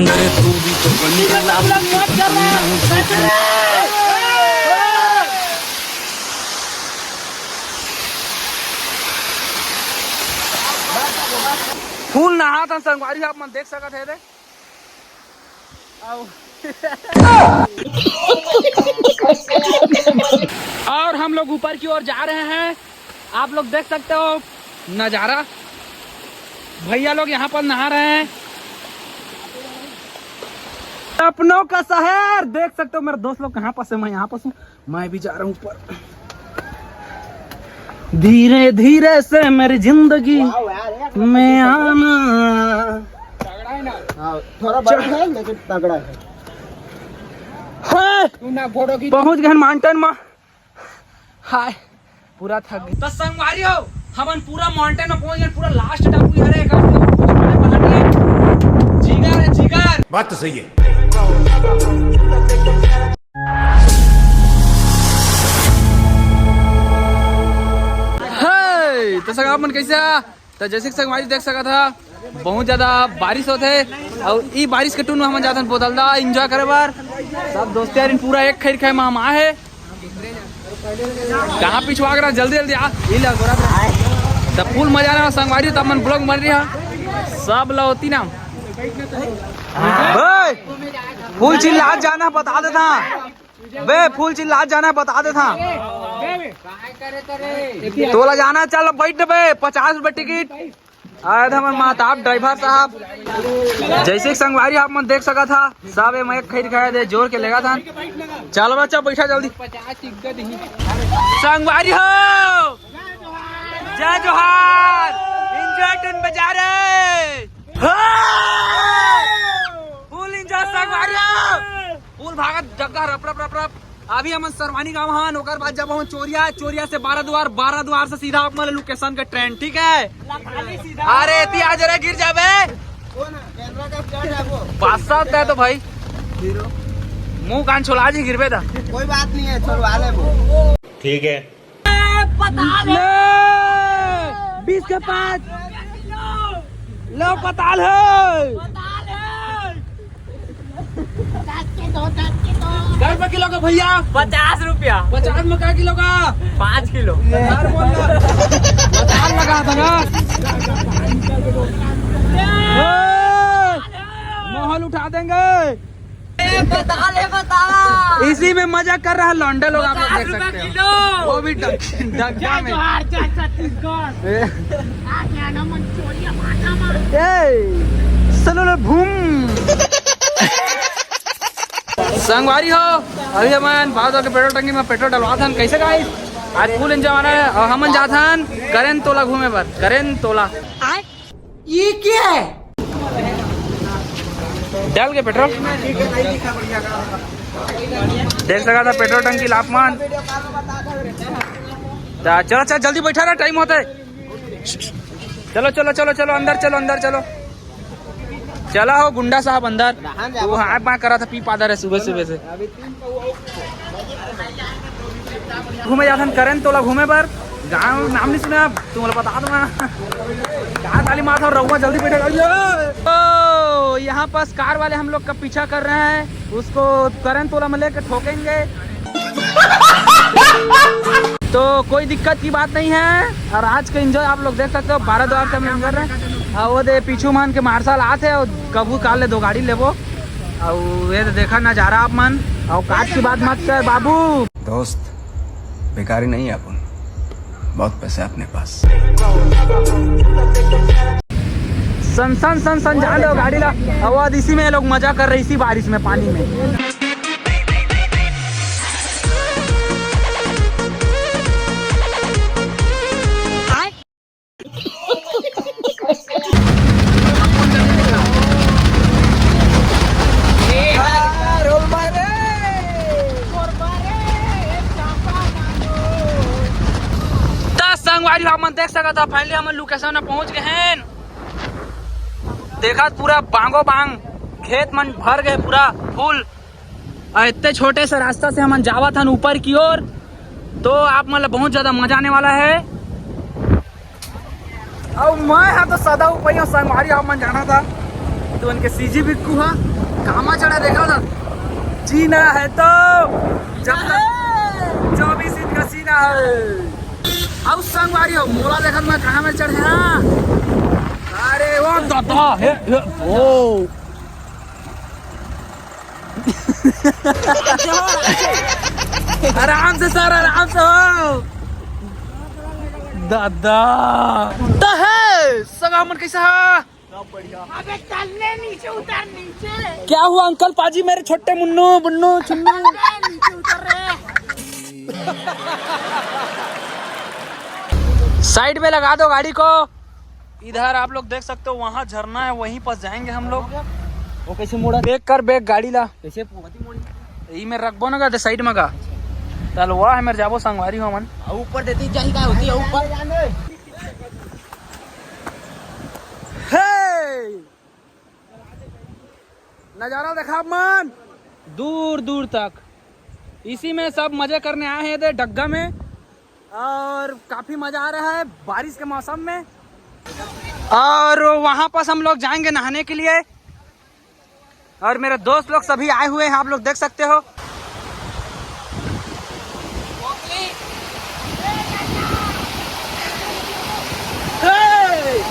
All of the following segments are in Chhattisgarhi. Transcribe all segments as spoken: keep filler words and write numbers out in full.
अरे तू भी तो बनी। फुल नहात हन संगवारी, आप मन देख सकत हे रे। और हम लोग ऊपर की ओर जा रहे हैं। आप लोग देख सकते हो नज़ारा, भैया लोग यहाँ पर नहा रहे हैं। सपनों का शहर देख सकते हो, मेरे दोस्त लोग कहाँ पास है, मैं यहाँ पास हूँ, मैं भी जा रहा हूँ ऊपर। धीरे धीरे से मेरी जिंदगी में आना। हाँ, थोड़ा बड़ा है लेकिन तगड़ा है। है। पहुंच गए माउंटेन में। हाय, पूरा थक गए। तो संगवारी हो, हमन पूरा माउंटेन में पहुंच गए, पूरा लास्ट टापू हरे, एकर से कुछ बड़े पहाड़ नहीं है। जिगर है, जिगर। बात तो सही है। हे, तो संग आप मन कैसे आ? तो जैसे कि संगवारी देख सकत हा, बहुत ज्यादा बारिश होत हे, और ई बारिश के टून में हमन जाथन बोतलदा एंजॉय करे बर। सब दोस्त यार पूरा एक खैर खाए में हम आए हे। कहाँ पिछुआ के रहा, जल्दी जल्दी आ, ई ले गोरा पे। तो फुल मजा आना संगवारी, तब मन ब्लॉग बन रही है, सब ला होती ना। बे, फुल चिल्लात जाना, बता देता। बे, फुल चिल्लात जाना, बता देता। तोला जाना, चल बैठ बे, पचास रुपये टिकट। आए थे हमर माताब ड्राइवर साहब। जैसे कि संगवारी आप मन देख सकत हा, सब एमा एक खैर खाए दे, जोर के लेगा था। चल बच्चा, बैठा जल्दी। संगवारी हो, जय जोहार, एंजॉय टून बजा रे। हाँ! फुल एंजॉय संगवारी हो। फुल भागत जग्गा रप रप रप रप। अभी हमन सरवानी गांव हन, ओकर बाद जब हम चोरिया, चोरिया से बारह द्वार, बारह द्वार से सीधा आप मन लोकेशन के ट्रेन, ठीक है? अरे एती आ जरा, गिर जाबे। बादशाह तय तो भाई, मुंह कान छोला जी गिरबे दा। कोई बात नहीं है, छोड़वा ले वो। ठीक है। पताल है। ले, बीस के पाँच। लो, पताल है। पताल है। पचास के दो, पचास के दो। कै रुपया किलो का भैया? पचास रुपया। पचास में कै किलो का? पाँच किलो। यार बोल ना। पताल लगा था ना। ए, माहौल उठा देंगे। ए, बता ले, बता। इसी में मजा कर रहा लौंडे लोग, आप लोग देख सकते हो। वो भी डग-, डग्गा में। जोहार, जय छत्तीसगढ़। ए। आ गया ना मंचोरिया भाटा में। ए, सलो लो भूम। संगवारी हो, अभी हमन भादो के पेट्रोल टंकी में पेट्रोल डलवा थन। कैसे गाइस, आज फुल एंजॉय वाला है और हमन जाथन करेन तोला घूमे बर, करेन तोला। ये क्या है? डाल के पेट्रोल देख सका था, पेट्रोल टंकी लापमान। ता चलो, चलो, जल्दी बैठा रहा, टाइम होता है। चलो, चलो, चलो, चलो, अंदर चलो, अंदर चलो। चला हो गुंडा साहब अंदर। वो हाथ बांक करा था, पी पादा रहे सुबह सुबह से। घूमे जाथन करेन तोला घूमे बर। गाँव नाम नहीं सुना, तुम लोग बता दूंगा। कार ताली मार था, रहुआ जल्दी बैठे। ओ, यहाँ पास कार वाले हम लोग का पीछा कर रहे हैं, उसको करेन तोला में लेके ठोकेंगे। तो कोई दिक्कत की बात नहीं है। और आज का एंजॉय आप लोग देख सकते हो, बारह द्वार से हम एंजॉय कर रहे हैं। और वो दे पीछू मान के मार्शल आते हैं और कबू काल ले दो गाड़ी लेबो। और ये तो देखा नजारा आप मन, और काट की बात मत कर बाबू। दोस्त, बेकारी नहीं है अपन, बहुत पैसा है अपने पास। सन सन सन सन जा लो गाड़ी ला। अब इसी में ये लोग मजा कर रहे, इसी बारिश में, पानी में। त संगवारी हो, हमन देख सकत ह, फाइनली हमन लोकेशन में पहुंच गए हैं। देखत पूरा बांगो बांग खेत मन भर गए पूरा फुल। और इतने छोटे से रास्ता से हमन जावत हन ऊपर की ओर, तो आप मन ला बहुत ज्यादा मजा आने वाला है। अब मैं हा तो सदा ऊपर ही हूँ, संगवारी आप मन जाना था तो उनके सीजी बिक्कू हा। कामा चढ़ा देखा था, जीना है तो जब तक चौबीस इंच का सीना है। अब संगवारी हो, मोला देखत मैं कहाँ में चढ़े हाँ। अरे वो दादा हे, हे, ओ। आराम से सर, आराम से हो दादा। तो है सगा मन कैसा है? अबे चलने नीचे उतर नीचे। क्या हुआ अंकल पाजी, मेरे छोटे मुन्नू बुन्नू चुन्नू? नीचे उतर रहे। साइड में लगा दो गाड़ी को। इधर आप लोग देख सकते हो, वहाँ झरना है, वहीं पास जाएंगे हम लोग। वो कैसे मोड़ा? देख कर बैक गाड़ी ला। कैसे मोड़ी? यही में रखबो ना गा, साइड में गा। चल वाह, हमें जाबो संगवारी हो मन। ऊपर देती चाहिए का होती है ऊपर। हे! नज़ारा देखा मन, दूर दूर तक। इसी में सब मजे करने आए हैं इधर डग्गा में, और काफ़ी मज़ा आ रहा है बारिश के मौसम में। और वहाँ पास हम लोग जाएंगे नहाने के लिए, और मेरे दोस्त लोग सभी आए हुए हैं, आप लोग देख सकते हो। हे!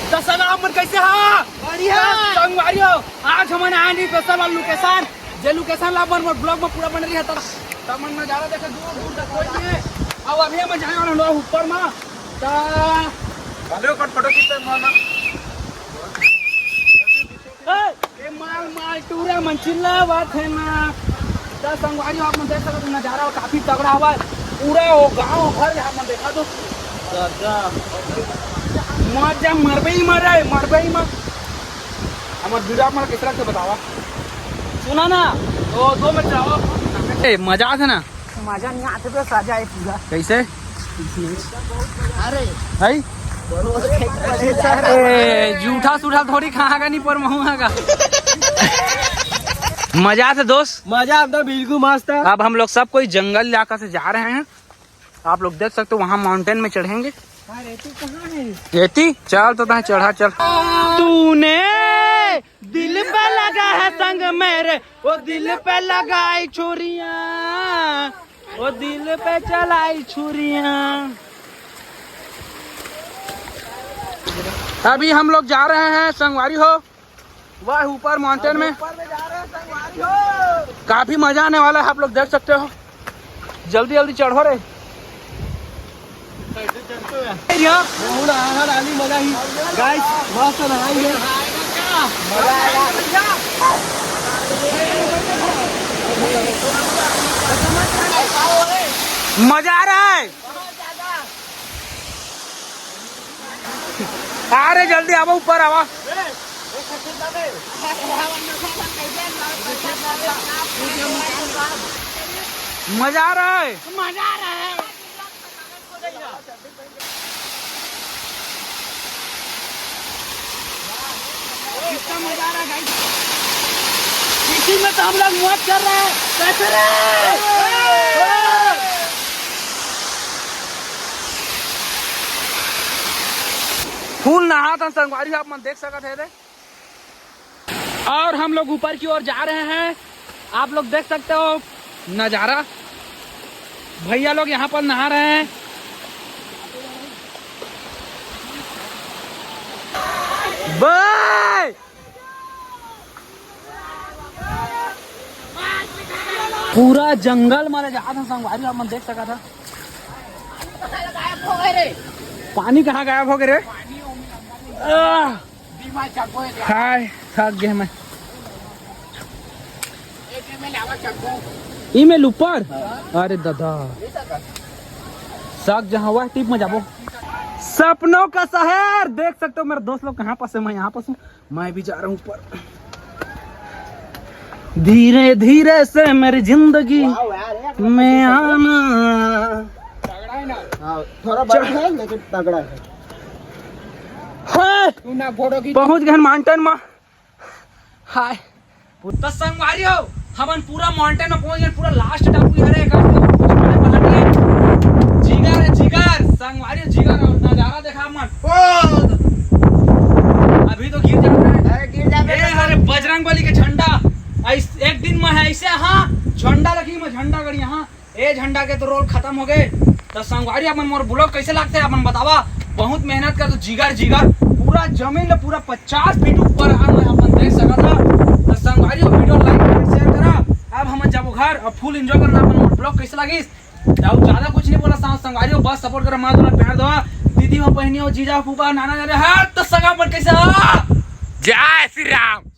त सगा हमन कैसे हा? बढ़िया। संगवारी हो, आज हमन आए नहीं स्पेशल वाला लोकेशन, जे लोकेशन ला अपन मोर ब्लॉग में पूरा बने रही है। तब तब मन नजारा देखे दूर दूर तक कोई नहीं है। अब अभी हम जाने वाला लोग ऊपर में। त भले ओकर फोटो खींचते मन। ए, ए, माल, माल, टूरा मन चिल्लावत हे ना। त संगवारी हो, आप मन देख सकत हो, नजारा काफी तगड़ा हवय। पूरा वो गांव भर आप मन देखा दो। मजा मरबे ही मर रहा है, मरबे ही मर। हमर वीडियो आप मन किस तरह से बतावा? सुना ना, तो दो में जाओ। ए, मजा आथे ना? मजा नहीं आथे, बस आ जाए पूरा। कैसे? अरे है? ए, जूठा सूठा थोड़ी खाएगा नहीं, पर महुआ का। मजा आथे दोस्त। मजा आता बिल्कुल मस्त है। अब हम लोग सब कोई जंगल इलाका से जा रहे हैं। आप लोग देख सकते हो, वहाँ माउंटेन में चढ़ेंगे। अरे तू कहाँ है? एती चल तो तहाँ चढ़ा चल। तूने दिल पे लगा है संग मेरे, वो दिल पे लगाई छुरियां, वो दिल पे चलाई छुरियां। अभी हम लोग जा रहे हैं संगवारी हो, वह ऊपर माउंटेन में। ऊपर में जा रहे हैं संगवारी हो। काफी मजा आने वाला है, आप लोग देख सकते हो। जल्दी जल्दी चढ़ो रे। बहुत आनंद आली मजा ही। गाइस, मस्त नहाएंगे। मजा आ रहा है। अरे जल्दी आवा, ऊपर आवा। मजा आ रहा है। मजा आ रहा है। कितना मजा आ रहा है गाइस। इसी में तो हम लोग मौज कर रहे हैं। कैसे रे? फुल नहात हन संगवारी, आप मन देख सकत हे रे। और हम लोग ऊपर की ओर जा रहे हैं। आप लोग देख सकते हो नज़ारा, भैया लोग यहाँ पर नहा रहे हैं। बाय। पूरा जंगल मारे जात हे संगवारी, आप मन देख सकत हा। पानी कहाँ गायब हो गए रे? आह! हाय, थक गए मैं। ई में ऊपर? अरे दादा, सक जहाँ हुआ टीप में जाबो। सपनों का शहर देख सकते हो मेरे दोस्त लोग, कहाँ पास है, मैं यहाँ पास हूँ। मैं भी जा रहा हूँ ऊपर। धीरे धीरे से मेरी जिंदगी में आना। हाँ, थोड़ा बड़ा है लेकिन तगड़ा है। हाय, तू ना फोटो खींच। पहुंच गए माउंटेन में। हाय। तो संगवारी हो, हमन पूरा माउंटेन में पहुंच गए, पूरा लास्ट टापू हरे, एकर से कुछ खाए पहाड़ नहीं है। जिगर है, जिगर, संगवारी हो, जिगर, और नजारा देखा मन। ओ! अभी तो गिर जाता है। अरे गिर जाता ए, है। अरे बजरंग बली के झंडा। ऐसे हाँ, झंडा रखी मैं, झंडा गड़ी हाँ। ए झंडा के तो रोल खत्म हो गए। तो संगवारी, अपन मोर ब्लॉग कैसे लगते हैं, अपन बतावा। बहुत मेहनत कर तो जिगर जिगर पूरा जमीन ले पूरा पचास फीट ऊपर आ मैं अपन देख सका था। तो संगवारी, वीडियो लाइक करा, शेयर करा। अब हम जाबो घर, अब फुल एंजॉय करना अपन मोर ब्लॉग कैसे लगिस। अब ज्यादा कुछ नहीं बोला सा-, संगवारी, बस सपोर्ट करा, माँ दुला प्यार दवा। दीदी हो, बहनी हो, जीजा फूफा नाना नाना, हर तो सगा अपन कैसे हो? जय श्री राम।